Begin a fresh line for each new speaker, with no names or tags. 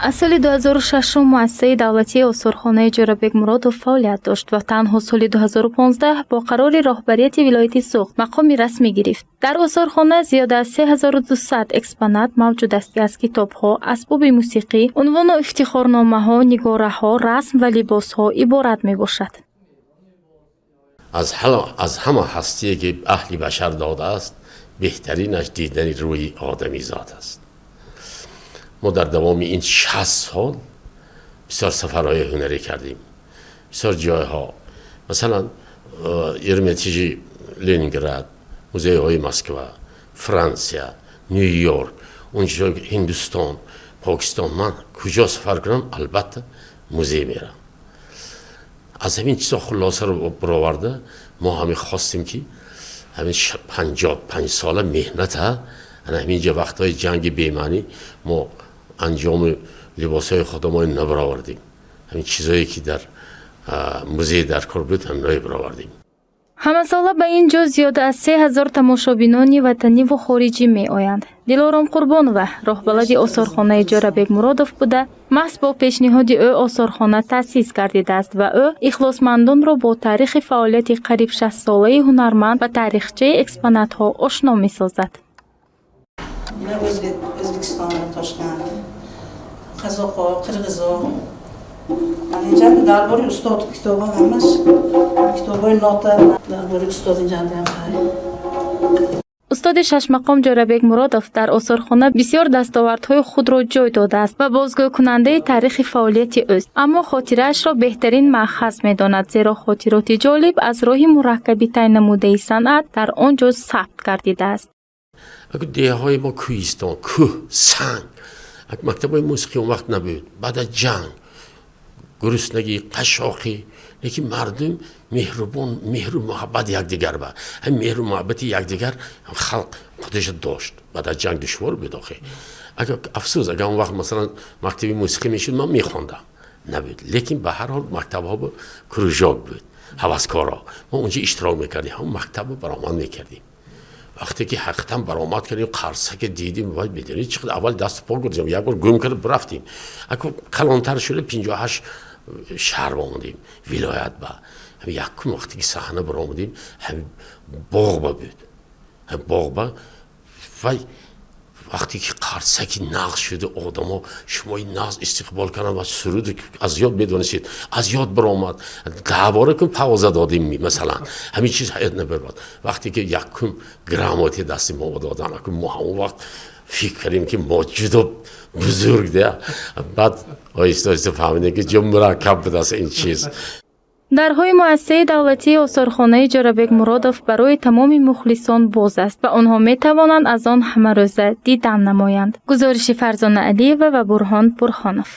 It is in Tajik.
Аз соли 2006 Муассисаи давлатии осорхонаи Ҷӯрабек Муродов фаъолият дошт ва танҳо соли 2015 бо қарори роҳбарияти вилояти Суғд мақоми расмӣ гирифт. Дар осорхона зиёда аз 3200 экспонат мавҷуд аст, ки аз китобҳо, асбоби мусиқӣ, унвону ифтихорномаҳо, нигораҳо, расм ва либосҳо иборат мебошад.
Аз ҳама ҳастие, ки аҳли башар додааст, беҳтаринаш дидани рӯи одамизод аст. Мо дар давоми ин 60 сол бисёр сафарҳои ҳунарӣ кардем, бисёр ҷойҳо, масалан, Эрмитажи Ленинград, музейҳои Москва, Франсия, Ню Йорк, унҷо Ҳиндустон, Покистон. Ман куҷо сафар кунам, албатта, музей мерам. Аз ҳамин чизо хулосаро бароварда, мо ҳамин хостем, ки ҳамин 55 сола меҳната ана ҳаминҷа, вақтҳои ҷанги бемаънӣ мо анҷоми либосҳои худамон набаровардем, ҳамин чизое, ки дар музей дар кор буд, ҳаминое баровардем.
Ҳамасола ба ин ҷо зиёда аз 3000 тамошобинони ватаниву хориҷӣ меоянд. Дилором Қурбонова роҳбалади осорхонаи Ҷӯрабек Муродов буда, маҳз бо пешниҳоди ӯ осорхона таъсис гардидааст ва ӯ ихлосмандонро бо таърихи фаъолияти қариб 60-солаи ҳунарманд ва таърихчаи экспонатҳо ошно месозад.
O'zbekiston, Toshkent, qozoqo, qirg'izo. Mana инҷа дар бораи устод китобҳо, ҳамаш китобҳои нота дар бораи устод инҷанда ҳам ҳай.
Устоди шашмақом Ҷӯрабек Муродов дар осорхона бисёр дастовардҳои худро ҷой додааст ва бозгӯкунандаи таърихи фаъолияти ӯст, аммо хотираашро беҳтарин маъхаз медонад, зеро хотироти ҷолиб аз роҳи мураккаби тай намудаи санъат дар он ҷо сабт гардидааст.
Деҳаҳои мо кӯҳистон, кӯҳ, санг, мактабҳои мусиқӣ он вақт набуд. Баъд аз ҷанг гуруснагӣ, қашшоқӣ, лекин мардум меҳрубон, меҳру муҳаббат якдигар ба ҳамин меҳру муҳаббати якдигар халқ худаша дошт. Баъд аз ҷанг душвор буд охе. Агар, афсӯс, агар он вақт, масалан, мактаби мусиқӣ мешуд, ман мехондам. Набуд, лекин ба ҳар ҳол мактабҳо буд, кружок буд, ҳаваскоро мо унҷо иштирок мекардем, ҳамон мактабро баромад мекардем. Вақте ки ҳақиқатан баромад кардем, қарсаке дидем, вай, медонед, чӣ қадар аввал дасту по гурдем, як бор гум кард рафтем. Аку калонтар шуда, 58 шаҳр омадем, вилоят ба ҳами якум вақте ки саҳна баромадем, ҳами боғ ба буд, ҳами боғ ба вай, вақте ки қарсаки нағз шуда, одамо шумои нағз истиқбол карданд ва суруд аз ёд медонистед, аз ёд баромад, даҳбора кун пауза додем, масалан, ҳамин чиз ҳаёт набарбад. Вақте ки якум грамоти дасти мо додан, мо ҳамон вақт фикр кардем, ки мо ҷудо бузург де. Баъд оҳиста оҳиста фаҳмидем, ки ҷо мураккаб будааст ин чиз.
Дарҳои Муассисаи давлатии осорхонаи Ҷӯрабек Муродов барои тамоми мухлисон боз аст ва онҳо метавонанд аз он ҳамарӯза дидан намоянд. Гузориши Фарзона Алиева ва Бурҳон Бурҳонов.